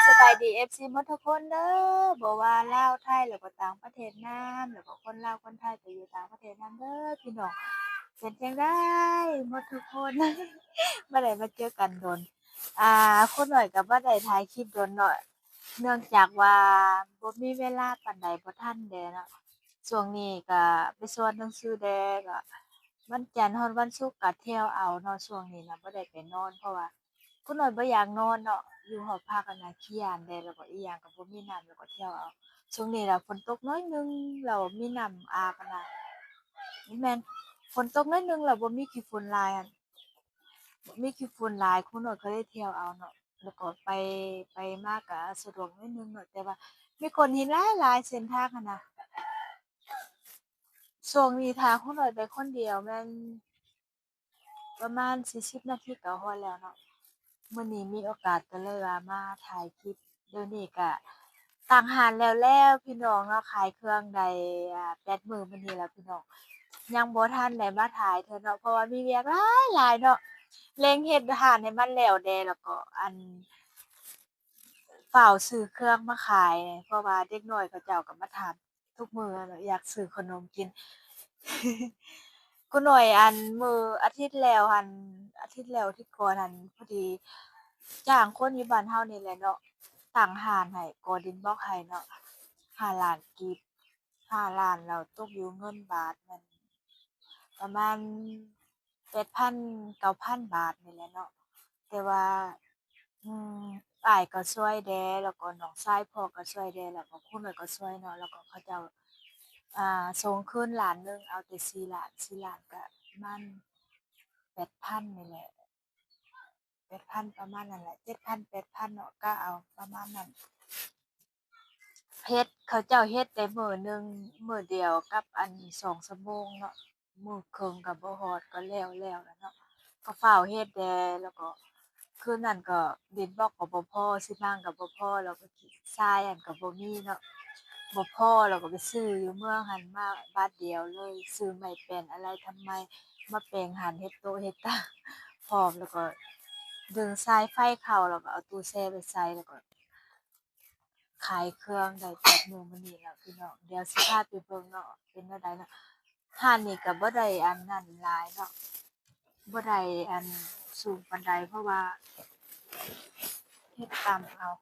ສະບາຍດີ ເອັຟຊີ ໝົດທຸກຄົນເດີ ບໍ່ວ່າລາວ ໄທ ແລ້ວກໍຕ່າງປະເທດນຳ ແລ້ວກໍຄົນລາວຄົນໄທໄປຢູ່ຕ່າງປະເທດນຳເດີພີ່ນ້ອງ. ເປັນຈັ່ງໃດໝົດທຸກຄົນ? ບໍ່ໄດ້ມາເຈີກັນດົນ. ອາ ຄຸນນ້ອຍກໍບໍ່ໄດ້ຖ່າຍຄລິບດົນເນາະ ເນື່ອງຈາກວ່າບໍ່ມີເວລາປານໃດ ບໍ່ທັນແດ່ເນາະ. ຊ່ວງນີ້ກໍໄປສອນໜັງສືແດ່ ກໍວັນຈັນຮອດວັນສຸກກໍທ່ຽວເອົາເນາະ. ຊ່ວງນີ້ນະບໍ່ໄດ້ໄປນອນ ເພາະວ່າຄຸນນ້ອຍບໍ່ຢາກນອນເນາະ ຢູ່ຫໍພັກຫັ້ນນະ ຂີ້ຢ້ານແດ່ ແລ້ວກໍອີກຢ່າງກໍບໍ່ມີນ້ຳ ແລ້ວກໍທ່ຽວເອົາ. ຊ່ວງນີ້ລະຝົນຕົກໜ້ອຍໜຶ່ງ ແລ້ວມີນ້ຳອາບຫັ້ນນະ ແມ່ນ ຝົນຕົກໜ້ອຍໜຶ່ງ ແລ້ວບໍ່ມີຂີ້ຝຸ່ນຫຼາຍຫັ້ນ ບໍ່ມີຂີ້ຝຸ່ນຫຼາຍ ຄຸນນ້ອຍກໍເລີຍທ່ຽວເອົາເນາະ ແລ້ວກໍໄປ ໄປມາກໍສະດວກໜ້ອຍໜຶ່ງເນາະ ແຕ່ວ່າມີໂຂດຫີນຫຼາຍໆ ເສັ້ນທາງຫັ້ນນະ. ຊ່ວງນີ້ຖ້າຄຸນນ້ອຍໄປຄົນດຽວແມ່ນປະມານສີ່ສິບນາທີກໍຮອດແລ້ວເນາະ. ມື້ນີ້ມີໂອກາດກໍເລີຍວ່າມາຖ່າຍຄລິບ. ດຽວນີ້ກະຕັ້ງຮ້ານແລ້ວໆ ພີ່ນ້ອງເນາະ ຂາຍເຄື່ອງໄດ້ ອາ ແປດມື້ມື້ນີ້ແລ້ວພີ່ນ້ອງ ຍັງບໍ່ທັນໄດ້ມາຖ່າຍເທື່ອເນາະ ເພາະວ່າມີວຽກຫຼາຍໆເນາະ ເລັ່ງເຮັດຮ້ານໃຫ້ມັນແລ້ວແດ່ ແລ້ວກໍອັນ ຟ້າວຊື້ເຄື່ອງມາຂາຍ ເພາະວ່າເດັກນ້ອຍເຂົາເຈົ້າກໍມາຖາມທຸກມື້ ຢາກຊື້ຂະໜົມກິນ. ຄຸນນ້ອຍ ອັນ ມື້ອາທິດແລ້ວຫັ້ນ ອາທິດແລ້ວ ອາທິດກ່ອນຫັ້ນ ພໍດີຈ້າງຄົນຢູ່ບ້ານເຮົານີ້ແຫຼະເນາະ ຕັ້ງຮ້ານໃຫ້ ກໍ່ດິນບລັອກໃຫ້ເນາະ ຫ້າລ້ານກີບ ຫ້າລ້ານ ແລ້ວຕົກຢູ່ເງິນບາດແມ່ນປະມານ ແປດພັນ ເກົ້າພັນບາດນີ້ແຫຼະເນາະ ແຕ່ວ່າ ອືມ ອ້າຍກໍຊ່ວຍແດ່ ແລ້ວກໍນ້ອງຊາຍພໍ່ກໍຊ່ວຍແດ່ ແລ້ວກໍຄຸນນ້ອຍກໍຊ່ວຍເນາະ ແລ້ວກໍເຂົາເຈົ້າ ອາ ສົ່ງຄືນລ້ານໜຶ່ງ ເອົາແຕ່ສີ່ລ້ານ ສີ່ລ້ານກໍປະມານແປດພັນນີ້ແຫຼະ ແປດພັນ ປະມານນັ້ນແຫຼະ ເຈັດພັນ ແປດພັນເນາະ ກະເອົາປະມານນັ້ນ. ເຮັດ ເຂົາເຈົ້າເຮັດແຕ່ມື້ໜຶ່ງ ມື້ດຽວກັບອັນສອງຊົ່ວໂມງເນາະ ມື້ເຄິ່ງກໍບໍ່ຮອດ ກໍແລ້ວແລ້ວລະເນາະ ກໍຟ້າວເຮັດແດ່ ແລ້ວກໍຄືນນັ້ນກໍດິນບລັອກກໍບໍ່ພໍ ຊີມັງກໍບໍ່ພໍ ແລ້ວກໍຊາຍຫັ້ນກໍບໍ່ມີເນາະ ບໍ່ພໍ ແລ້ວກໍໄປຊື້ຢູ່ເມືອງຫັ້ນມາບາດດຽວເລີຍ ຊື້ໄມ້ແປ້ນອາໄລທຳໄມ ມາແປງຫັ້ນ ເຮັດໂຕະເຮັດຕາງພ້ອມ ແລ້ວກໍດຶງສາຍໄຟເຂົ້າ ແລ້ວກໍເອົາຕູ້ແຊ່ໄປໃສ່ ແລ້ວກໍ ຂາຍເຄື່ອງໄດ້ແປດມື້ມື້ນີ້ແລ້ວພີ່ນ້ອງ ດຽວຊິພາໄປເບິ່ງເນາະ ເປັນແນວໃດເນາະ. ຮ້ານນີ້ກໍບໍ່ໄດ້ອັນນັ້ນຫຼາຍເນາະ ບໍ່ໄດ້ອັນສູງປານໃດ ເພາະວ່າເຮັດຕາມເອົາ.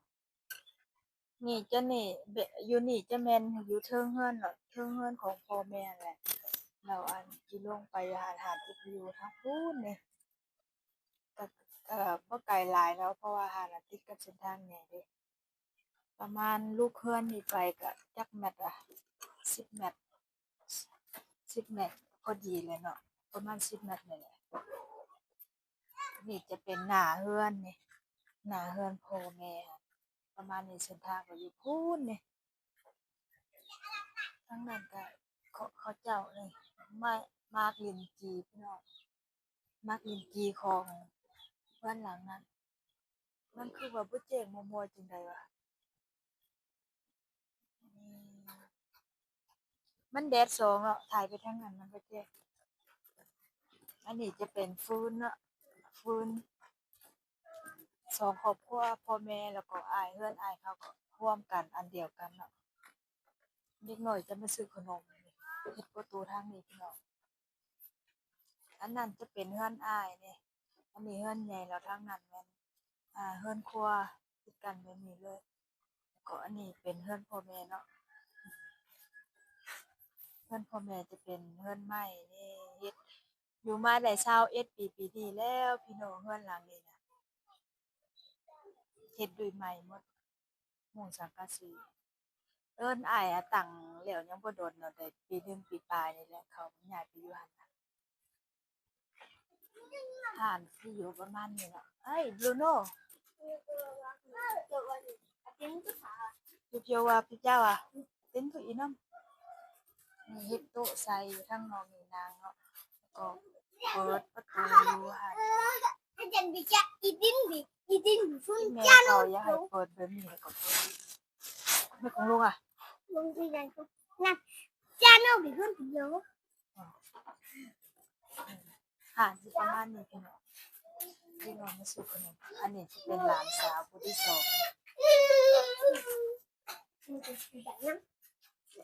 ນີ້ຈະນີ້ ແບະ ຢູ່ນີ້ຈະແມ່ນຢູ່ເທິງເຮືອນເນາະ ເທິງເຮືອນຂອງພໍ່ແມ່ຫັ້ນແຫຼະ ແລ້ວອັນຊິລົງໄປຮ້ານ ຮ້ານທີ່ຢູ່ທາງພຸ້ນນີ້ ກໍ ກໍບໍ່ໄກຫຼາຍເນາະ ເພາະວ່າຮ້ານອັນຕິດກັບເສັ້ນທາງໃຫຍ່ເດ້ ປະມານລຸກເຮືອນນີ້ໄປກໍຈັກແມັດວະ ສິບແມັດ ສິບແມັດພໍດີແຫຼະເນາະ ປະມານສິບແມັດນີ້ແຫຼະ. ນີ້ຈະເປັນໜ້າເຮືອນນີ້ ໜ້າເຮືອນພໍ່ແມ່ ປະມານນີ້ ເສັ້ນທາງກໍຢູ່ພຸ້ນນີ້ ທາງນັ້ນກໍເຂົາ ເຂົາເຈົ້ານີ້ ໝາກ ໝາກລິນຈີ່ພີ່ນ້ອງ ໝາກລິນຈີ່ຂອງເຮືອນຫຼັງນັ້ນ ມັນຄືວ່າບໍ່ແຈ້ງມົວໆ ຈັ່ງໃດວະ ອືມ ມັນແດດສ່ອງເນາະ ຖ່າຍໄປທາງນັ້ນມັນບໍ່ແຈ້ງ. ອັນນີ້ຈະເປັນຟືນເນາະ ຟືນ ສອງຄອບຄົວ ພໍ່ແມ່ ແລ້ວກໍອ້າຍ ເຮືອນອ້າຍເຂົາກໍຮ່ວມກັນອັນດຽວກັນເນາະ. ເດັກນ້ອຍຈະມາຊື້ຂະໜົມ ເຮັດປະຕູທາງນີ້ພີ່ນ້ອງ. ອັນນັ້ນຈະເປັນເຮືອນອ້າຍນີ້ ອັນນີ້ເຮືອນໃຫຍ່ ແລ້ວທາງນັ້ນແມ່ນ ອາ ເຮືອນຄົວ ຕິດກັນແບບນີ້ເລີຍ. ແລ້ວກໍອັນນີ້ເປັນເຮືອນພໍ່ແມ່ເນາະ ເຮືອນພໍ່ແມ່ຈະເປັນເຮືອນໄມ້ນີ້ ເຮັດຢູ່ມາໄດ້ຊາວເອັດປີ ປີນີ້ແລ້ວພີ່ນ້ອງ ເຮືອນຫຼັງນີ້ນະ ເຮັດດ້ວຍໄມ້ໝົດ ມຸງສັງກະສີ. ເຮືອນອ້າຍອະຕັ້ງແລ້ວຍັງບໍ່ດົນເນາະ ໄດ້ປີໜຶ່ງປີປາຍນີ້ແຫຼະ ເຂົາຍ້າຍໄປຢູ່ຫັ້ນນະ. ຮ້ານຊິຢູ່ປະມານນີ້ເນາະ. ເອີຍ ບຣູໂນ Yo, yo, yo, yo, yo, yo. ນີ້ເຮັດໂຕະໃສ່ຢູ່ທາງນອກນີ້ນາງເນາະ ແລ້ວກໍເປີດປະຕູຢູ່ຫັ້ນ ແມ່ເຂົາຢາກໃຫ້ເປີດແບບນີ້ ແລ້ວກໍເປີດ. ແມ່ຂອງລຸງອະ ຮ້ານຊິປະມານນີ້ພີ່ນ້ອງ ພີ່ນ້ອງມາຊື້ຂະໜົມ. ອັນນີ້ຊິເປັນຫຼານສາວຜູ້ທີສອງ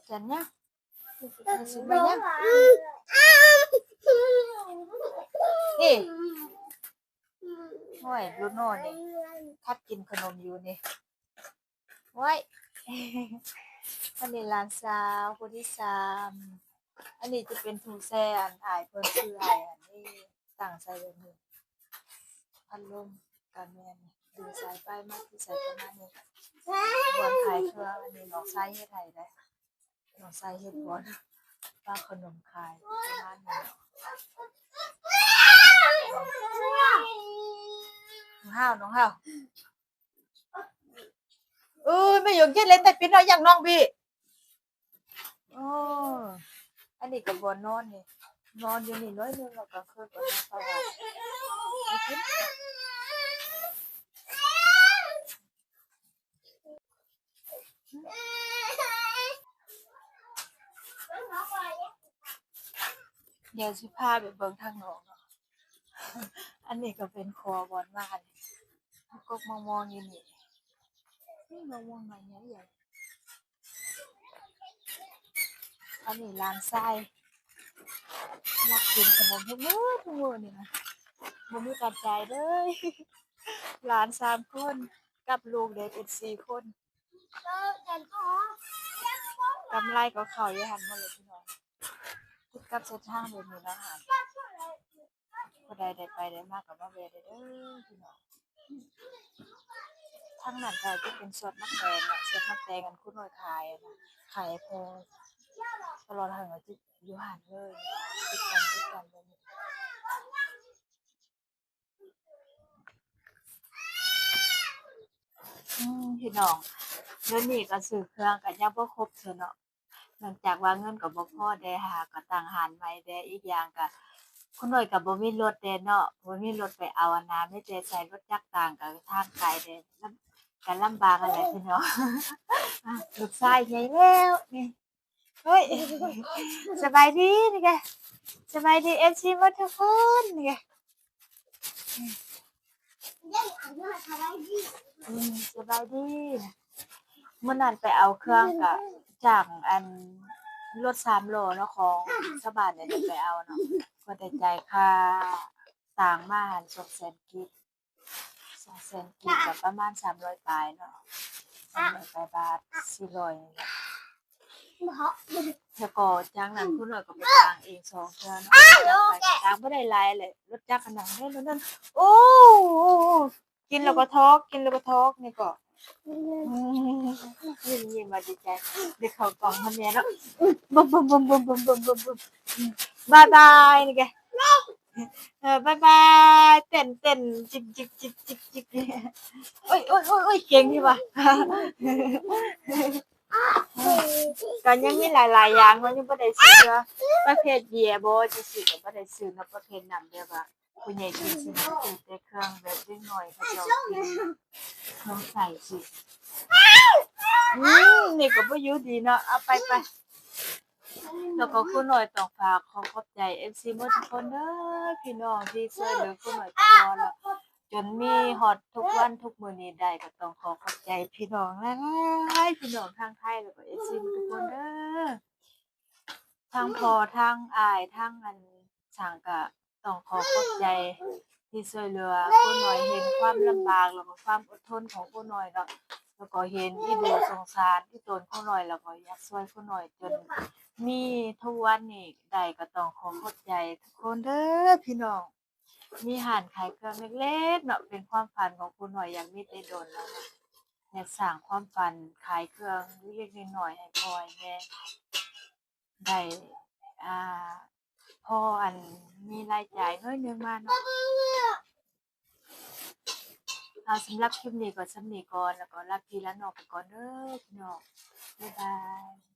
ຈັນຍາ ຊິມາຍັງ ນີ້ ໂອ້ຍ ບຣູໂນ່ນີ້ ຄັດກິນຂະໜົມຢູ່ນີ້. ໂອ້ຍ ອັນນີ້ຫຼານສາວຜູ້ທີສາມ ອັນນີ້ຈະເປັນຖົງແຊ່ ອັນອ້າຍເພິ່ນຊື້ໃຫ້ ອັນນີ້ຕັ້ງໃສ່ແບບນີ້ ພັດລົມກະແມ່ນ ດຶງສາຍໄຟມາທີ່ໃສ່ປະມານນີ້ ບ່ອນຂາຍເຄື່ອງ ອັນນີ້ນ້ອງຊາຍເຮັດໃຫ້ເດ້ ນ້ອງຊາຍເຮັດບ່ອນວາງຂະໜົມຂາຍປະມານນີ້. ນ້ອງຫ້າວ ນ້ອງຫ້າວ ເອີຍ ແມ່ຢົງເຮັດເຫຼັ້ນແຕ່ປິດເອົາຫຍັງນ້ອງບີ. ໂອ້ ອັນນີ້ກໍບ່ອນນອນນີ້ ນອນຢູ່ນີ້ໜ້ອຍໜຶ່ງ ແລ້ວກາງຄືນກໍນອນເຝົ້າ. ດຽວຊິພາໄປເບິ່ງທາງນອກເນາະ. ອັນນີ້ກໍເປັນຄົວບ່ອນມາ ອັນນີ້ ກົກມະມ່ວງຢູ່ນີ້ ນີ້ມະມ່ວງໜ່ວຍໃຫຍ່ໆ. ອັນນີ້ຫຼານຊາຍ ລັກກິນຂະໜົມທຸກມື້ ທຸກມື້ນີ້ນະ ບໍ່ມີການຈ່າຍເລີຍ. ຫຼານສາມຄົນກັບລູກເດ້ເປັນສີ່ຄົນ. ກຳໄລກໍເຂົ້າຢູ່ຫັ້ນໝົດເລີຍພີ່ນ້ອງ ຕິດກັບເສັ້ນທາງແບບນີ້ເນາະ. ຜູ້ໃດໄດ້ໄປໄດ້ມາກໍມາແວ່ໄດ້ເດີພີ່ນ້ອງ. ທາງນັ້ນກໍຈະເປັນສວນໝາກແຕງເນາະ ສວນໝາກແຕງອັນຄູນ້ອຍຂາຍນະ ຂາຍໃຫ້ພໍ່ຕະຫຼອດ ຫັ້ນກໍຈະຢູ່ຫັ້ນເລີຍ ຕິດກັນ ຕິດກັນແບບນີ້. ອືມ ພີ່ນ້ອງ ດຽວນີ້ກໍຊື້ເຄື່ອງກໍຍັງບໍ່ຄົບເທື່ອເນາະ ເນື່ອງຈາກວ່າເງິນກໍບໍ່ພໍແດ່ ຫາກໍຕັ້ງຮ້ານໃໝ່ແດ່ ອີກຢ່າງກໍຄູນ້ອຍກໍບໍ່ມີລົດແດ່ເນາະ ບໍ່ມີລົດໄປເອົາຫັ້ນນະ ມີແຕ່ໃຊ້ລົດຈັກຕາງ ກໍທາງໄກແດ່ ກໍລຳບາກຫັ້ນແຫຼະພີ່ນ້ອງ. ອາ ລູກຊາຍໃຫຍ່ແລ້ວນີ້. ໂອ້ຍ ສະບາຍດີນີ້ກະ ສະບາຍດີເອັຟຊີໝົດທຸກຄົນນີ້ກະ ອືມ ສະບາຍດີ. ມື້ນັ້ນໄປເອົາເຄື່ອງກະຈ້າງອັນລົດສາມລໍ້ເນາະ ຂອງຊາວບ້ານນີ້ໄປເອົາເນາະ ກໍໄດ້ຈ່າຍຄ່າຕາງມາຫັ້ນສອງແສນກີບ. ສອງແສນກີບກໍປະມານສາມຮ້ອຍປາຍເນາະ ສາມຮ້ອຍປາຍບາດ ສີ່ຮ້ອຍນີ້ແຫຼະ. ແລ້ວກໍຈາກນັ້ນຜູ້ນ້ອຍກໍໄປຕາງເອງສອງເທື່ອເນາະ ໄປຕາງບໍ່ໄດ້ຫຼາຍແຫຼະ ລົດຈັກອັນນັ້ນເດ້ ລົດນັ້ນ. ໂອ້ ໂອ້ ໂອ້ ກິນແລ້ວກໍຖອກ ກິນແລ້ວກໍຖອກ ນີ້ກໍ ອືມ ຍິ້ມ ຍິ້ມວ່າດີໃຈ ໄດ້ເຂົ້າກ້ອງນຳແມ່ເນາະ. ບາຍບາຍ ນີ້ກະ ເອີ ບາຍບາຍ ເຕັ້ນ ເຕັ້ນ ຈິກ ຈິກ ຈິກ ຈິກ ຈິກ. ໂອ້ຍ ໂອ້ຍ ໂອ້ຍ ໂອ້ຍ ເກັ່ງນີ້ຫວາ. ກໍຍັງມີຫຼາຍໆຢ່າງເນາະ ຍັງບໍ່ໄດ້ຊື້ ປະເພດເບຍບໍ ຈັ່ງຊີ້ກໍບໍ່ໄດ້ຊື້ເນາະ ປະເພດນ້ຳແບບວ່າຜູ້ໃຫຍ່ກິນ ຊື້ແຕ່ເຄື່ອງແບບເດັກນ້ອຍເຂົາເຈົ້າກິນ ເຄື່ອງໃຊ້ຊີ້. ອືມ ນີ້ກໍບໍ່ຢູ່ດີເນາະ ເອົາໄປ ໄປ. ແລ້ວກໍຄູນ້ອຍຕ້ອງຝາກຂໍຂອບໃຈເອັຟຊີໝົດທຸກຄົນເດີ ພີ່ນ້ອງທີ່ຊ່ວຍເຫຼືອຄູນ້ອຍຕະຫຼອດ ແລ້ວຈົນມີຮອດທຸກວັນທຸກມື້ນີ້ໄດ້ ກໍຕ້ອງຂໍຂອບໃຈພີ່ນ້ອງຫຼາຍໆ ພີ່ນ້ອງທາງໄທ ແລ້ວກໍເອັຟຊີໝົດທຸກຄົນເດີ ທັງພໍ່ທັງອ້າຍ ທັງອັນສັງ ກໍຕ້ອງຂໍຂອບໃຈທີ່ຊ່ວຍເຫຼືອຄູນ້ອຍ ເຫັນຄວາມລຳບາກ ແລ້ວກໍຄວາມອົດທົນຂອງຄູນ້ອຍເນາະ ແລ້ວກໍເຫັນອີດູສົງສານອີຕົນຄູນ້ອຍ ແລ້ວກໍຢາກຊ່ວຍຄູນ້ອຍຈົນມີທຸກວັນນີ້ໄດ້ ກໍຕ້ອງຂໍຂອບໃຈທຸກຄົນເດີພີ່ນ້ອງ. ມີຮ້ານຂາຍເຄື່ອງເລັກໆເນາະ ເປັນຄວາມຝັນຂອງຄູນ້ອຍ ຢາກມີແຕ່ດົນແລ້ວເນາະ ຢາກສ້າງຄວາມຝັນຂາຍເຄື່ອງເລັກໆນ້ອຍໆໃຫ້ພໍ່ໃຫ້ແມ່ໄດ້ ອ່າ ພໍອັນມີລາຍຈ່າຍໜ້ອຍໜຶ່ງມາເນາະ. ເອົາ ສຳລັບຄລິບນີ້ກໍສ່ຳນີ້ກ່ອນ ແລ້ວກໍລາພີ່ລານ້ອງໄປກ່ອນເດີພີ່ນ້ອງ ບາຍບາຍ.